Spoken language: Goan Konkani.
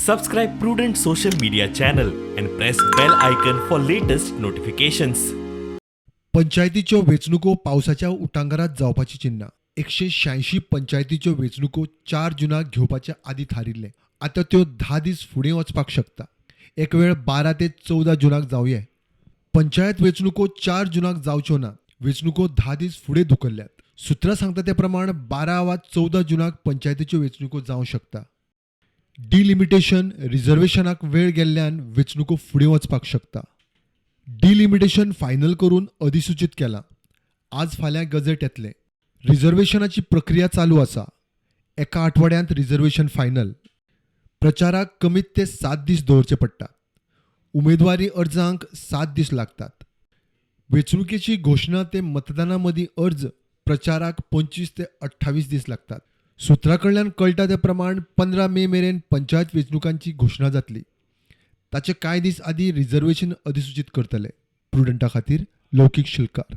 Subscribe Prudent social media channel and press bell icon for latest notifications. पंचायतीच्यो वेंचणुको पावसाच्या उटांगारात जावपाची चिन्नां. 186 पंचायतीच्यो वेंचणुको 4 जुनाक घेवपाचे आदी थारिल्लें. आतां त्यो 10 दीस फुडें वचपाक शकता. एक वेळ 12 ते 14 जुनाक जावये. पंचायत वेंचणुको 4 जुनाक जावच्यो ना. वेंचणुको 10 दीस फुडें धुकल्ल्यात. सुत्रां सांगता ते प्रमाण 12 वा 14 जुनाक पंचायतीच्यो वेंचणुको जावं शकता. डिलिमिटेशन रिजर्वेशनाक वेळ गेल्ल्यान वेंचणुको फुडें वचपाक शकता. डिलिमिटेशन फायनल करून अधिसूचीत केलां. आज फाल्यां गजेट येतलें. रिजर्वेशनाची प्रक्रिया चालू आसा. एका आठवड्यांत रिजर्वेशन फायनल. प्रचाराक कमीत ते 7 दीस दवरचे पडटात. उमेदवारी अर्जांक 7 दीस लागतात. वेंचणुकेची घोशणा ते मतदाना मदीं अर्ज प्रचाराक 25 ते 28 दीस लागतात. सुत्रां कडल्यान कळटा ते प्रमाण 15 मे मेरेन पंचायत वेंचणुकांची घोशणा जातली. ताचे कांय दीस आदीं रिजर्वेशन अधिसूचीत करतले. प्रुडंटा खातीर लौकीक शिलकार.